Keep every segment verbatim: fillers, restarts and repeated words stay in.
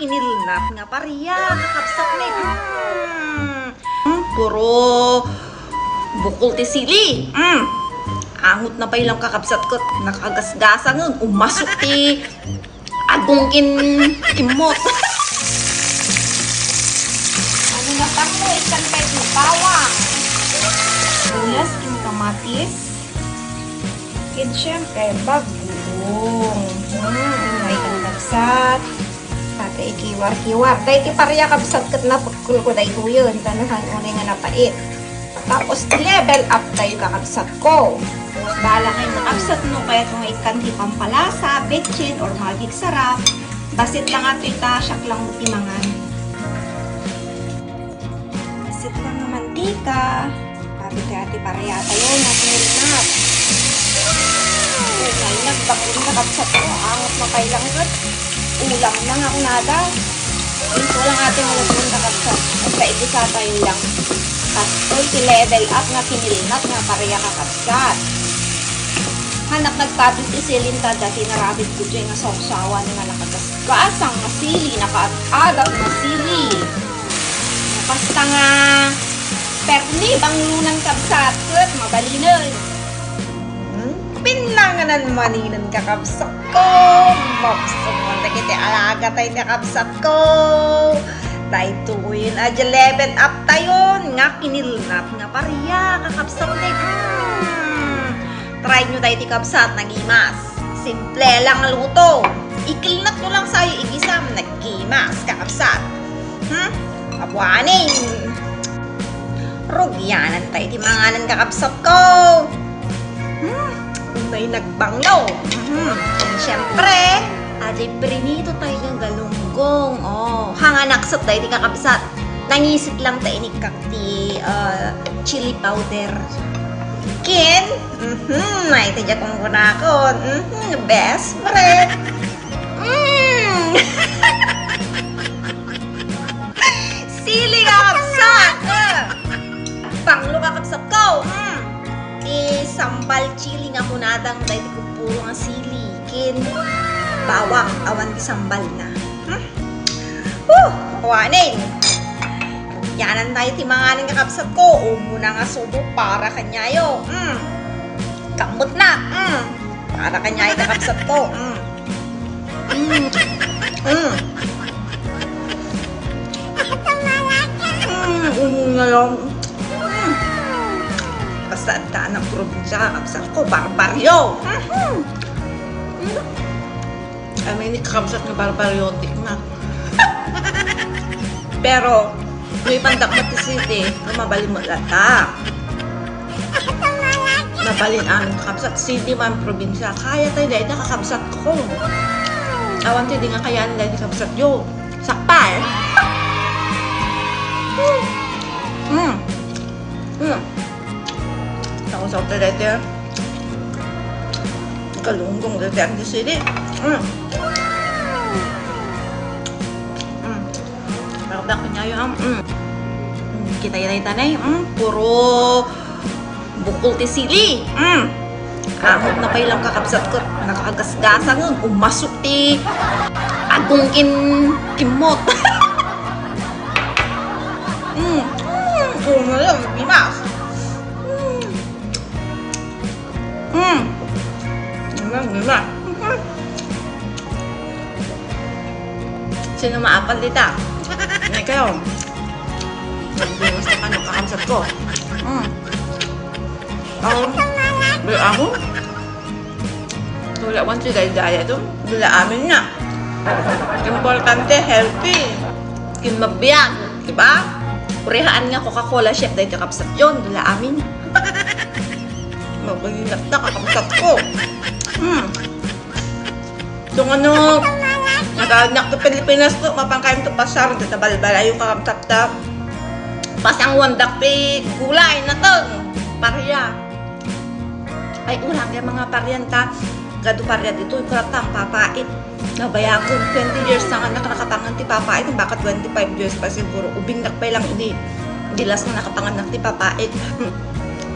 Kinilnat nga paria, kakabsat mi. Mm. Mm, puro bukol ti sili. Mm. Angot na pay lang, kakabsat, ket nakagasgasang, umasok ti agong kin-, kimmot. Ano na, pang mo, ikan kay bawang. Sibuyas, kin kamatis. Ken siyempre, bagoong. Hmm, ay, ang kabsat. Pati ikiwar-kiwar. Daytoy paria, kabsat, ket napukkolko daytoyen. Tanahan unay nga napait. Tapos, level up tayo, kakabsat ko. Bala kayo, kakabsat, no kayat nga ikkan ti pampalasa, betsin, or Magic Sarap. Bassit lang ato ita, siak lang ti mangan. Bassit lang nga mantika. Abi kaya ti paria tayo, nasunod na. Wow! Ay, nagbakit na, kabsat ko. Angot na pay lang, ket ulam na nga kunada. Ito lang ating ulam, kakabsat. Basta igisa tayo lang. Kastoy ti level up nga kinilnat nga paria, kakabsat. Hanak nagpabis ti silinta, dati narabit ko dyan nga sawsawan nga nakagasgasang nga sili, nakaat-adat nga sili. Basta nga permi, banglunan, kabsat, ket mabalinen. Hmm? Pinanganan maninen, kakabsat ko. Mabsog man dagiti alaga tayo, kakabsat ko. Daytoyen a level up tayon nga kinilnat nga paria, kakabsat, ne. Hmm. Try nyo daytoy, kabsat, nagimas. Simple lang a luto. Ikilnat nyo lang sayo, igisam, nagimas, kakabsat. Hmm? Abuaning. Rugianan tayo ti manganan, kakabsat ko. Hmm? Unay nagbanglo. Hmm. And syempre, adi prinito tayo ng galunggong. Oh, hanganakset tayo ti, kakabsat. Nangisit lang ta inikak ti, ah, chili powder. Ken, mhm, ay, ti diakon kunakon. Mhm, best friend. Mm. Sili nga kabsat. Ah. Banglo, kakabsat ko. Mm. Ti sambal chili nga kunadang daytoy puro nga sili. Ken bawang, awan ti sambal na. Hmm? Huh! Awanen! Yanan tayo ti manganan, kakabsat ko. Umuna nga subo para kanyayo. Mm. Kammot na. Mm. Para kanyayo, kakabsat ko. Mm. Mm. Mm. Mm, umuna lang. Mm. Basta adda anak probinsya, kakabsat ko, barbaryo. Mhm. Mm. Amin ni kakabsat nga barbaryotik na. Pero, no ipandak met ti city, no mabalin met latta. Mabalin amin kakabsat, city man, probinsya. Kaya tayo dahil nakakabsat ko. Awan tayo di nga kayaan dahil kakabsat yo. Sakpal! Mm. Mm. Ako sa hotel dati, ah. Galunggong dati ang sili. Mm. Mm. Parang ako niya yun, ah. Mm. Mm. Kita yun ay tanay. Mm. Puro bukol ti sili. Mm. Amot na pay lang kakabsat ko. Nakagasgasang, umasok ti agong kin-, kimmot. Mm. Mm. Umalang, dimas. Mm. Mm. Diba, diba? Mhm. Sino maapal dita? Ini kayo. Nagbiwas na kano, kakabsat ko. Mm. Ang, di ako. Wala man si Dayday ito. Wala amin na. Importante, healthy. Kin mabiag, di ba? Purihaan nga Coca-Cola shake dahil kakabsat yun. Wala amin. Mabalinat na, kakabsat ko. Hmm. So, ano, nagagnak to Pilipinas to, mapangkain to pasar, dito balbalayo, kakabsat ta. Pasang wandak ti gulay, nateng. Paria. Ay, ulang yung mga parian ta. Gadu paria dito, ikurat ta ang papait. Nabayagon, twenty years na nga nakapangan ti papait. Baka twenty-five years pa siguro. Ubing nakpay lang ini. Dilas na nakapangan na ti papait. Mm,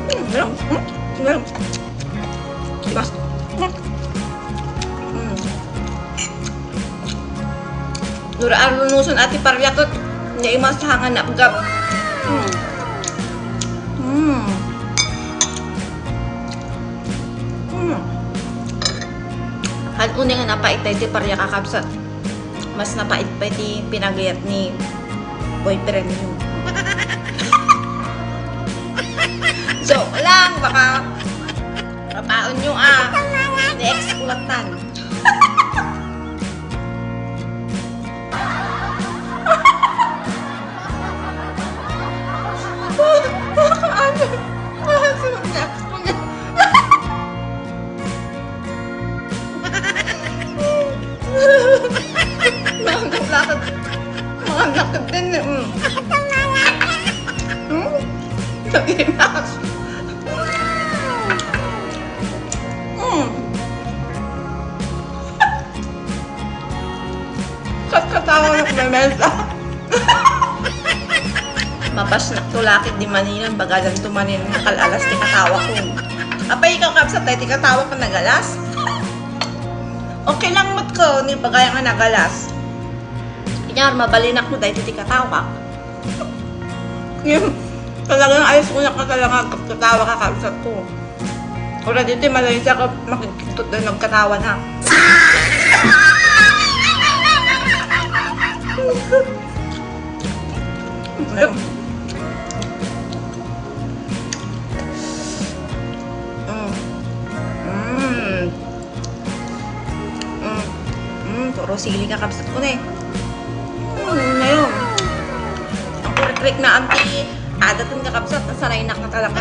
mm, mm, mm. Diba? Mm. Mm. Dura a lunuson a ti paria ket, nia imas hangan napgap. Mm. Mm. Mm. Haan unay nga napait daytoy paria, kakabsat. Mas napait pay ti pinagayat ni boyfriend niyo. Joke lang, baka mapaon niyo, ah. Next, kulatan. Ano? Ano? Next, kulatan. Mga anak lakad. Mga anak din, eh, mm. Hmm? Taginas. Mm. Katkatawa ng lamesa. Mapasnak to lakit di Manila, bagalan to Manila, nakalalas ti katawa ko. Apay ikaw, kabsat, ay ti katawa ko nagalas? Okay lang met ko, ni bagay nga nagalas. Inyar, mabalinak mo dahil ti katawa. Yung, talagang ayos ko na ka talaga, katawa ka, kabsat ko. Wala dito, Malaysia ka, makikita na nagkatawa na. Mm. Mm. Mm. Mm. Puro sili, kakabsat ko na eh. Mm, ngayon. Ang kurik-kurik na anti, adatun, kakabsat, nasanay na ka talaga.